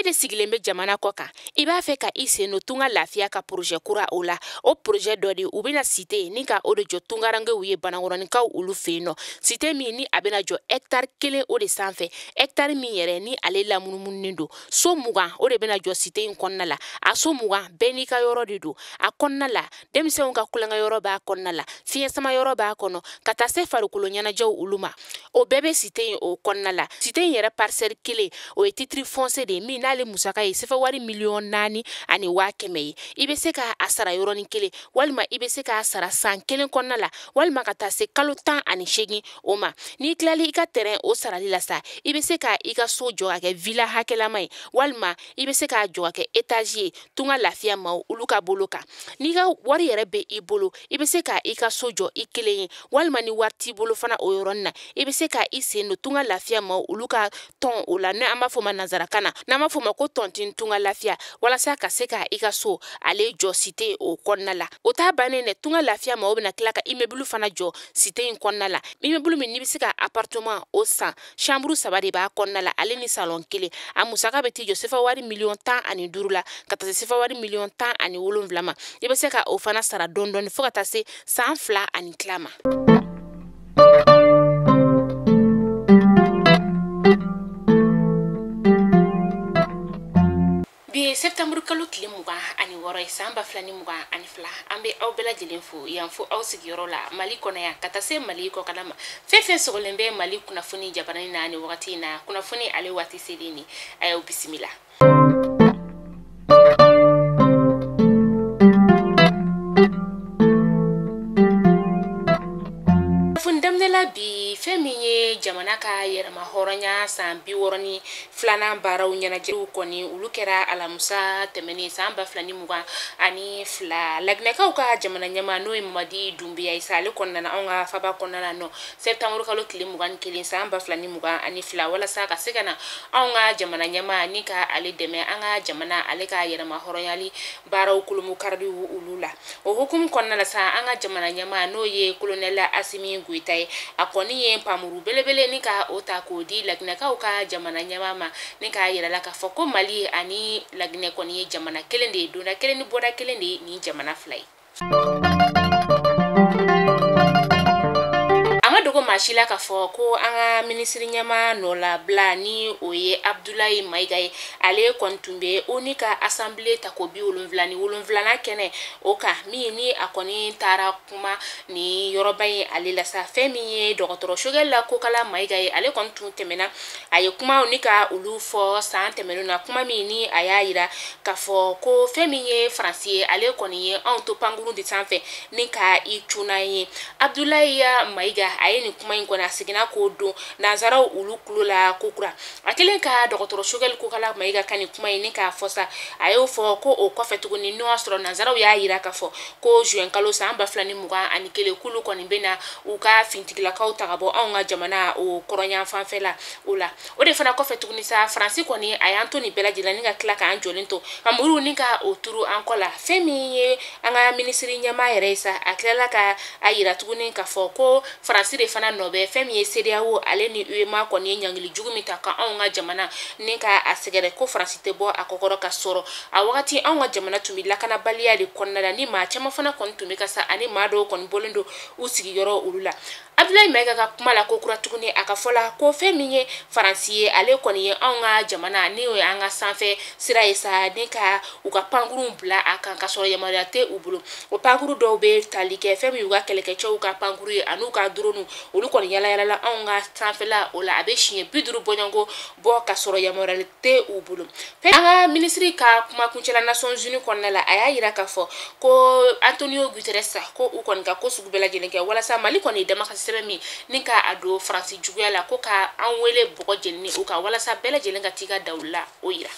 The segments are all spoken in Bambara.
de sigilen bɛ jamana kɔ kan, i b'a fɛ ka i sen don Tunga Lafiya ka projet kura o la. O projet dɔ de u bɛna cité ni ka o de jɔ tungarankew ye Banankɔrɔninkaw olu fɛ yen nɔ. Cité min ni a bɛna jɔ hectare 1 o de sanfɛ, hectare min yɛrɛ ni ale lamunumununen don. So 20 o de bɛna jɔ cité in kɔnɔna la. A so 20 bɛɛ n'i ka yɔrɔ de don. A kɔnɔna la, denmisɛnw ka kulonkɛ yɔrɔ b'a kɔnɔna la, fiɲɛ sama yɔrɔ b'a kɔnɔ, ka taa se farikolo ɲɛnajɛw olu ma. O bɛɛ bɛ cité in o kɔnɔna la. Cité in yɛrɛ parcelle 1 o ye titre foncier de ye min n'ale musaka ye sefa wari 4,1 million ye. I bɛ se k'a sara yɔrɔnin kelen, walima i bɛ se k'a sara san 1 kɔnɔna la, walima ka taa se kalo 18 o ma. N'i tilali i ka terrain o sarali la sa, i bɛ se ka i ka so jɔ ka kɛ villa hakɛlama ye, walima i bɛ se k'a jɔ ka kɛ étage ye Tunga Lafiya maaw olu ka bolo kan. N'i ka wari yɛrɛ bɛ i bolo, i bɛ se ka i ka so jɔ i kelen ye, walima ni wari t'i bolo fana o yɔrɔnin na, i bɛ se ka i sen don Tunga Lafiya maaw olu ka tɔn o la, n'an b'a fɔ o ma nanzarakan na, n'an b'a fɔ o ma ko tontine Tunga Lafiya, walasa ka se ka i ka so ale jɔ cité o kɔnɔna la. O t'a bannen dɛ, Tunga Lafiya maaw bɛna tila ka immeuble fana jɔ cité in kɔnɔna la. Immeuble min n'i bɛ se ka appartement o san, chambre 3 de b'a kɔnɔna la, ale ni salon 1. A musaka bɛ t'i jɔ sefa wari 15 million la, ka taa se sefa wari 17 million ma. I bɛ se ka o fana sara dɔɔni dɔɔni fo ka taa se san 2 ani tila ma. Bi ye septembre kalo tile 26 ye san 2022. An bɛ aw bɛɛ lajɛlen fo yan fo aw sigiyɔrɔ la Mali kɔnɔ yan ka taa se Mali kɔkana ma. Fɛn fɛn sɔgɔlen bɛ Mali kunnafoni jabarani na ni wagati in na, kunnafoni ale waati selen ni a y'aw bisimila. Kunnafoni daminɛ la bi, fɛn min ye jamana ka yɛrɛma hɔrɔnya san 62nan baaraw ɲɛnajɛw kɔni olu kɛra alamusa tɛmɛnen san 2022. Laginɛkaw ka jamana ɲɛmaa n'o ye Mamadi Dunbiya ye sa, ale kɔni nana anw ka faba kɔnɔna la nɔ septembre kalo tile 21 san 2022, walasa ka se ka na anw ka jamana ɲɛmaa ni ka ale dɛmɛ an ka jamana ale ka yɛrɛma hɔrɔnyali baaraw kolomokaridiw olu la. O hukumu kɔnɔna la sa, an ka jamana ɲɛmaa n'o ye colonel Asimi Goyita ye, a kɔni ye npamuru belebele ni ka o ta k'o di Laginɛkaw ka jamana ɲɛmaa ma, ni k'a yira la k'a fɔ ko Mali ani Laginɛ kɔni ye jamana kelen de ye, donda kelen ni bɔda kelen de ye nin jamana fila ye. A ma dogo maa si la k'a fɔ ko an ka minisiri ɲɛmaa nɔlabila ni o ye Abdulayi Mayiga ye, ale kɔni tun bɛ ONU ka assemblée ta ko 77nan kɛnɛ o kan, min ni a kɔni taara kuma ni yɔrɔba in ale la sa. Fɛn min ye dɔgɔtɔrɔ Sogɛli la Kokala Mayiga ye, ale kɔni tun tɛmɛna, a ye kumaw ni ka olu fɔ san tɛmɛnenw na, kuma min ni a y'a yira k'a fɔ ko fɛn min ye Faransi ye, ale kɔni ye anw to pankurun de sanfɛ ni ka i cunna ye. Abdulayi Mayiga a ye nin kuma in kɔni a seginna k'o don nanzaraw olu kulo la kokura. A kɛlen ka dɔgɔtɔrɔ Sogɛli Kokala Mayiga ka nin kuma in ni k'a fɔ sa, a y'o fɔ ko o kɔfɛ tuguni n'o y'a sɔrɔ nanzaraw y'a yira k'a fɔ ko juin kalo san 2021 k'olu kɔni bɛ na u ka fintigilakaw ta ka bɔ anw ka jamana o kɔrɔnyan fanfɛla o la. O de fana kɔfɛ tuguni sa, Faransi kɔni a y'an to nin bɛɛ lajɛlen ni ka tila k'an jɔlen to ka muru ni ka o turu an kɔ la. Fɛn min ye an ka minisiri ɲɛmaa yɛrɛ ye sa, a tilala ka a yira tuguni k'a fɔ ko Faransi de fana nɔ bɛ fɛn min ye CEDEAO ale ni UEMOA kɔni ye ɲangili jugu min ta ka anw ka jamana ni ka a sɛgɛrɛ, ko Faransi tɛ bɔ a kɔkɔrɔ ka sɔrɔ a wagati anw ka jamana tun bɛ lakanabaliya de kɔnɔna la, ni maa caman fana kɔni tun bɛ ka sa ani maa dɔw kɔni bɔlen don u sigiyɔrɔ olu la. Abdulayi Mayiga ka kuma la ko kura tuguni, a ka fɔ la ko fɛn min ye Faransi ye, ale kɔni ye anw ka jamana ni o ye an ka sanfɛ sira ye sa, ni ka u ka pankurunw bila a kan ka sɔrɔ yamaruya tɛ u bolo. O pankuru dɔw bɛ tali kɛ fɛn min y'u ka kɛlɛkɛcɛw ka pankuru ye an'u ka drone, olu kɔni yala yalala anw ka sanfɛla o la, a bɛ siɲɛ 50 bɔɲɔgɔnko bɔ ka sɔrɔ yamaruya tɛ u bolo. An ka minisiri ka kuma kuncɛla Nations Unies kɔnɔna la, a y'a yira k'a fɔ ko Antonio Guterres ko u kɔni ka ko sugu bɛɛ lajɛlen kɛ walasa Mali kɔni ye damakasi sɛbɛn min ni ka a don Faransi juguya la, ko ka an wele bɔgɔ jenini o kan walasa bɛɛ lajɛlen ka t'i ka dawula o yira.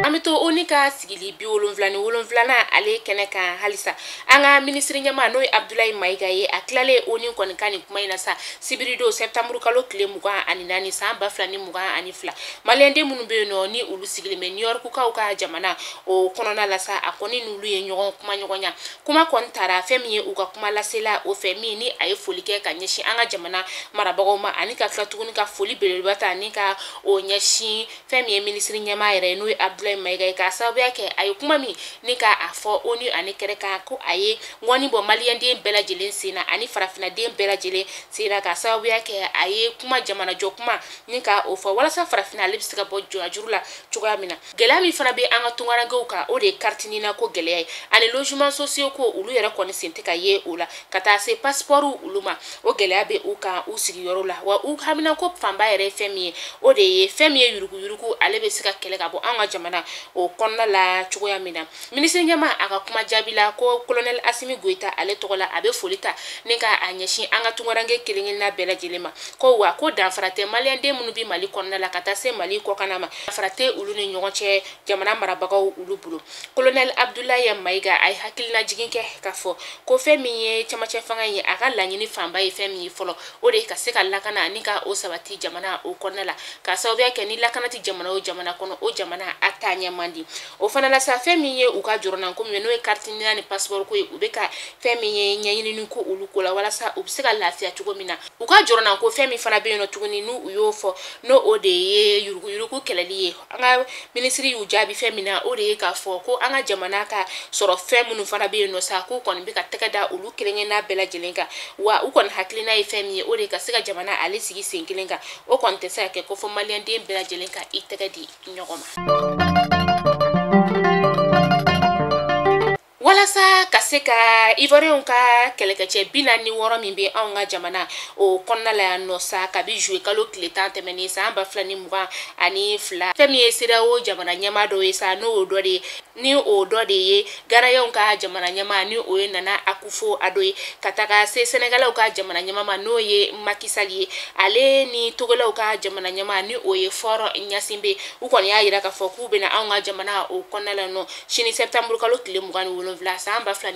An bɛ to ONU ka ka sigili 77nan ale kɛnɛ kan halisa. An ka minisiri ɲɛmaa n'o ye Abdoulaye Maïga ye, a tilalen ONU kɔni ka nin kuma in na sa sibiridon septembre kalo tile 24 san 2022, maliyɛnden minnu bɛ yen nɔ ni olu sigilen bɛ New York kaw ka jamana o kɔnɔna la sa, a kɔni n'olu ye ɲɔgɔn kuma ɲɔgɔnya. Kuma kɔni taara fɛn min ye u ka kuma lasela o fɛ, min ni a ye foli kɛ ka ɲɛsin an ka jamana marabagaw ma, ani ka tila tuguni ka foli belebeleba ta ani ka o ɲɛsin fɛn min ye minisiri ɲɛmaa yɛrɛ ye n'o ye Abdoulaye Maïga ye, k'a sababuya kɛ a ye kuma min ni ka a fɔ ONU ani kɛrɛ kan ko a ye ŋɔni bɔ maliyɛnden bɛɛ lajɛlen sen na ani farafinnaden bɛɛ lajɛlen sen na, k'a sababuya kɛ a ye kuma jamanajɔ kuma ni ka o fɔ walasa farafinna ale bɛ se ka bɔ jɔnjuru la cogoya min na. Gɛlɛya min fana bɛ an ka tunkarankew kan, o de ye carte NINA ko gɛlɛya ye, ani logement sociaux ko olu yɛrɛ kɔni sen tɛ ka ye o la, ka taa se passeport olu ma, o gɛlɛya bɛ u kan u sigiyɔrɔ la. Wa u haminanko fanba yɛrɛ ye fɛn min ye, o de ye fɛn min ye yuruguyurugu ale bɛ se ka kɛlɛ ka bɔ an ka jamana o kɔnɔna la cogoya min na. Minisiri ɲɛmaa a ka kuma jaabi la ko colonel Assimi Goïta ale tɔgɔ la, a bɛ foli ta ni ka a ɲɛsin an ka tunkaranke kelen-kelenna bɛɛ lajɛlen ma, ko wa ko danfara tɛ maliyɛnden minnu bɛ Mali kɔnɔna la ka taa se Mali kɔkanna ma, danfara tɛ olu ni ɲɔgɔn cɛ jamana marabagaw olu bolo. Colonel Abdoulaye Maïga a ye hakilinajigin kɛ k'a fɔ ko fɛn min ye camancɛ fanga ye, a ka laɲini fanba ye fɛn min ye fɔlɔ, o de ye ka se ka lakana ani ka o sabati jamana o kɔnɔna la, k'a sababuya kɛ ni lakana tɛ jamana o jamana kɔnɔ, o jamana a taa ɲɛ man di. O fana la sa, fɛn min ye u ka jɔrɔnanko min ye n'o ye carte NINA ni passeport ko ye, u bɛ ka fɛn min ye ɲɛɲinini ko olu ko la walasa u bɛ se ka lafiya cogo min na. U ka jɔrɔnanko fɛn min fana bɛ yen nɔ tuguni n'u y'o fɔ, n'o o de ye yuruguyurugu kɛlɛli ye. An ka minisiri y'u jaabi fɛn min na, o de ye k'a fɔ ko an ka jamana ka sɔrɔ fɛn minnu fana bɛ yen nɔ sa, k'u kɔni bɛ ka tɛgɛ da olu kelen-kelenna bɛɛ lajɛlen kan, wa u kɔni hakilina ye fɛn min ye, o de ye ka se ka jamana ale sigi sen kelen kan. O kɔni tɛ se ka kɛ ko fɔ maliyɛnden bɛɛ lajɛlen ka i tɛgɛ di ɲɔgɔn ma. Walasa ka se ka Ivoirienw ka kɛlɛkɛcɛ 46 min bɛ anw ka jamana o kɔnɔna la yan nɔ sa, kabi juillet kalo tile 10 tɛmɛnen san 2022, fɛn min ye CEDEAO jamana ɲɛmaa dɔ ye sa, n'o dɔ de ye ni o dɔ de ye Ghanaienw ka jamana ɲɛmaa ni o ye Nana Akufo-Addo ye, ka taga se Sénégalais ka jamana ɲɛmaa ma n'o ye Macky Sall ye, ale ni Togolais ka jamana ɲɛmaa ni o ye Faure Gnassingbé. U kɔni y'a yira k'a fɔ k'u bɛna anw ka jamana o kɔnɔna la nɔ sini septembre kalo tile 27 san 2022.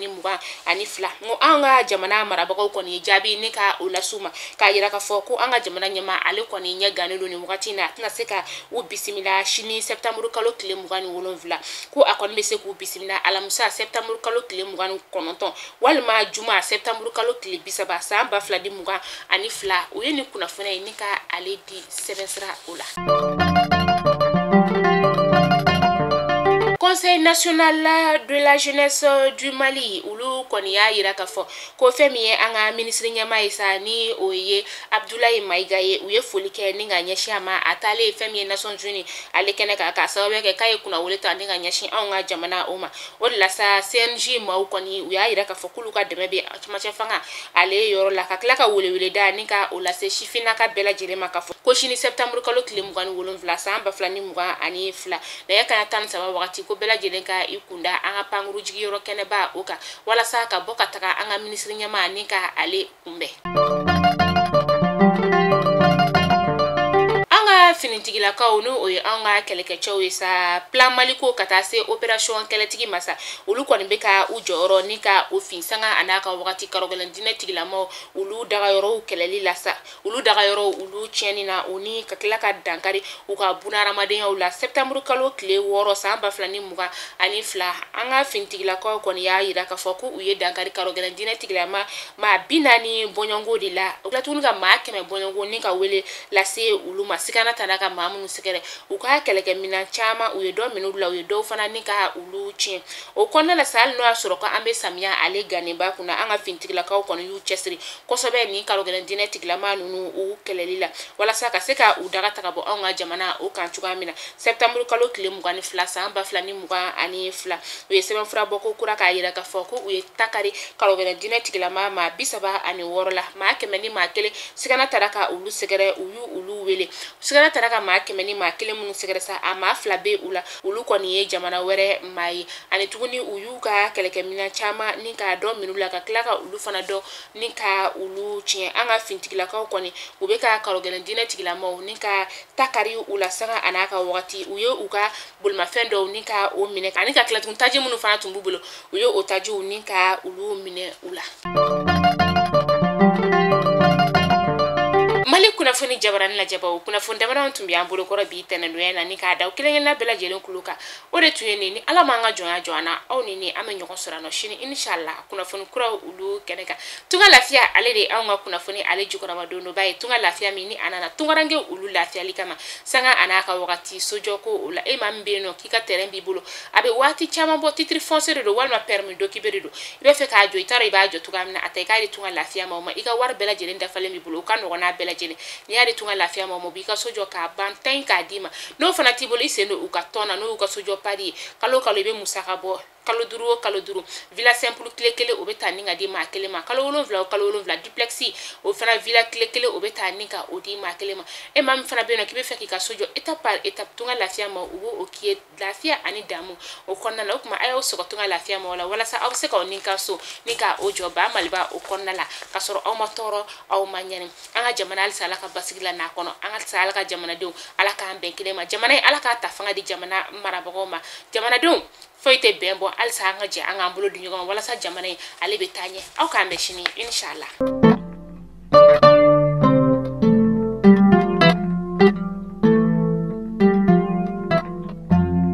N ko an ka jamana marabagaw kɔni ye jaabi ni ka o las'u ma, k'a yira k'a fɔ ko an ka jamana ɲɛmaa ale kɔni ɲɛ gannen don nin wagati in na, a tɛna se ka u bisimila sini septembre kalo tile 27, ko a kɔni bɛ se k'u bisimila alamisa septembre kalo tile 29 walima juma septembre kalo tile 30 san 2022. U ye nin kunnafoniya ye ni ka ale di sɛbɛnsira o la. Conseil national de la jeunesse du Mali olu kɔni y'a yira k'a fɔ ko fɛn min ye an ka minisiri ɲɛmaa ye sa, ni o ye Abdoulaye Maïga ye, u ye foli kɛ ni ka ɲɛsin a ma. A taalen fɛn min ye Nations Unies ale kɛnɛ kan, k'a sababuya kɛ k'a ye kunnawolo ta ni ka ɲɛsin anw ka jamana o ma. O de la sa, CNJ maaw kɔni u y'a yira k'a fɔ k'olu ka dɛmɛ bɛ camancɛ fanga ale yɔrɔ la, ka tila ka weleweleda ni ka o lase sifinnaka bɛɛ lajɛlen ma k'a fɔ ko sini septembre kalo tile 27 san 2022 nɛgɛ kanɲɛ 13 wagati, ko bɛɛ lajɛlen ka i kunda an ka pankuru jigiyɔrɔ kɛnɛba o kan walasa ka bɔ ka taga an ka minisiri ɲɛmaa ni ka ale kunbɛn. An ka finitigilakaw n'o o ye an ka kɛlɛkɛcɛw ye sa, plan Mali ko ka taa se opération kɛlɛtigi ma sa, olu kɔni bɛ ka u jɔyɔrɔ ni ka o fin sanga a n'a ka wagati karɔgɛlɛn diinɛ tigilamaw olu dagayɔrɔw kɛlɛli la sa, olu dagayɔrɔw olu tiɲɛni na, o ni ka tila ka dankari u ka bunahadamadenya la. Septembre kalo tile 6 san 2022, an ka finitigilakaw kɔni y'a yira k'a fɔ ko u ye dankari karɔgɛlɛn diinɛ tigilama maa 40 bɔɲɔgɔnko de la, u tila tuguni ka maa 100 bɔɲɔgɔnko ni ka wele lase olu ma. Sigana tana ka maa minnu sɛgɛrɛ, u ka kɛlɛkɛminɛn caman u ye dɔ minɛ u la, u ye dɔw fana ni ka olu tiɲɛ. O kɔnɔna la sa, hali n'o y'a sɔrɔ ko an bɛ samiya ale gannenba kunna, an ka finitigilakaw kɔni y'u cɛsiri kosɛbɛ nin karɔgɛlɛn diinɛ tigilama ninnu u kɛlɛli la, walasa ka se ka u daga ta ka bɔ anw ka jamana o kan cogoya min na. Septembre kalo tile 22 san 2022, u ye sɛbɛnfura bɔ ko kura k'a yira k'a fɔ ko u ye takari karɔgɛlɛn diinɛ tigilama maa 36 la, maa 101 sigana taara ka olu sɛgɛrɛ, u y'u olu wele, sigana taara ka ka maa 101 minnu sɛgɛrɛ sa, a maa 2 bɛ u la, olu kɔni ye jamana wɛrɛ maa ye. Ani tuguni u y'u ka kɛlɛkɛminɛn caman ni k'a dɔ minnu la, ka tila ka olu fana dɔn ni ka olu tiɲɛ. An ka fintigilakaw kɔni u bɛ ka karogɛlɛn diinɛ tigilamaw ni ka takari u la sanga a n'a ka wagati. U ye u ka bolimafɛn dɔw ni ka o minɛ, ani ka tila tuguni taji minnu fana tun b'u bolo, u ye o tajiw ni ka olu minɛ u la. Mali kunnafoni jabarani lajɛbaw, kunnafoni damadɔ tun bɛ an bolokɔrɔ bi tɛnɛndonya na, ni k'a da kelen-kelenna bɛɛ lajɛlen kulo kan. O de tun ye nin ni Ala m'an ka jɔnya jɔ an na, aw ni ne an bɛ ɲɔgɔn sɔrɔ nɔ sini inshallah kunnafoni kuraw olu kɛnɛ kan. Tunga lafiya ale de anw ka kunnafoni ale jukɔrɔma don dɔ ye, tunga lafiya min ni a nana tungaranke olu lafiyali kama sanga a n'a ka wagati sojɔ ko o la. E maa min bɛ yen nɔ k'i ka terrain b'i bolo, a bɛ waati caman bɔ, titre foncier de don walima permis d'occuper de don, i bɛ fɛ k'a jɔ, i t'a dɔn i b'a jɔ cogoya min na, a ta i k'a di tunga lafiya ma, o ma i ka wari bɛɛ lajɛlen dafalen b'i bolo, o ka nɔgɔn n'a bɛɛ lajɛlen. N'i y'a di tunga lafiya ma, o b'i ka so jɔ k'a ban tan k'a d'i ma. N'o fana t'i bolo, i sen don u ka tɔn na, n'o y'u ka sojɔ pari ye, kalo kalo i bɛ musaka bɔ, kalo 5 o kalo 5, villa simple tile 1 o bɛ taa ni ka di maa kelen ma, kalo 7 o kalo 7 duplex o fana villa tile 1 o bɛ taa ni ka o di maa kelen ma. E maa min fana bɛ yen nɔ k'i bɛ fɛ k'i ka so jɔ étape par étape, tunga lafiya ma, u b'o k'i ye lafiya ani damu o kɔnɔna la. O tuma a y'aw sɔgɔ tunga lafiya ma o la, walasa aw bɛ se k'aw ni ka so ni ka o jɔ ba Maliba o kɔnɔna la, k'a sɔrɔ aw ma tɔɔrɔ, aw ma ɲani. An ka jamana halisa Ala ka basigi la n'a kɔnɔ, an ka Ala ka jamanadenw Ala k'an bɛn kelen ma, jamana ye Ala k'a ta fanga di jamana marabagaw ma, jamanadenw foyi tɛ bɛn bɔ, halisa an ka jɛ an k'an bolo di ɲɔgɔn ma walasa jamana in ale bɛ taa ɲɛ. Aw k'an bɛn sini inshallah.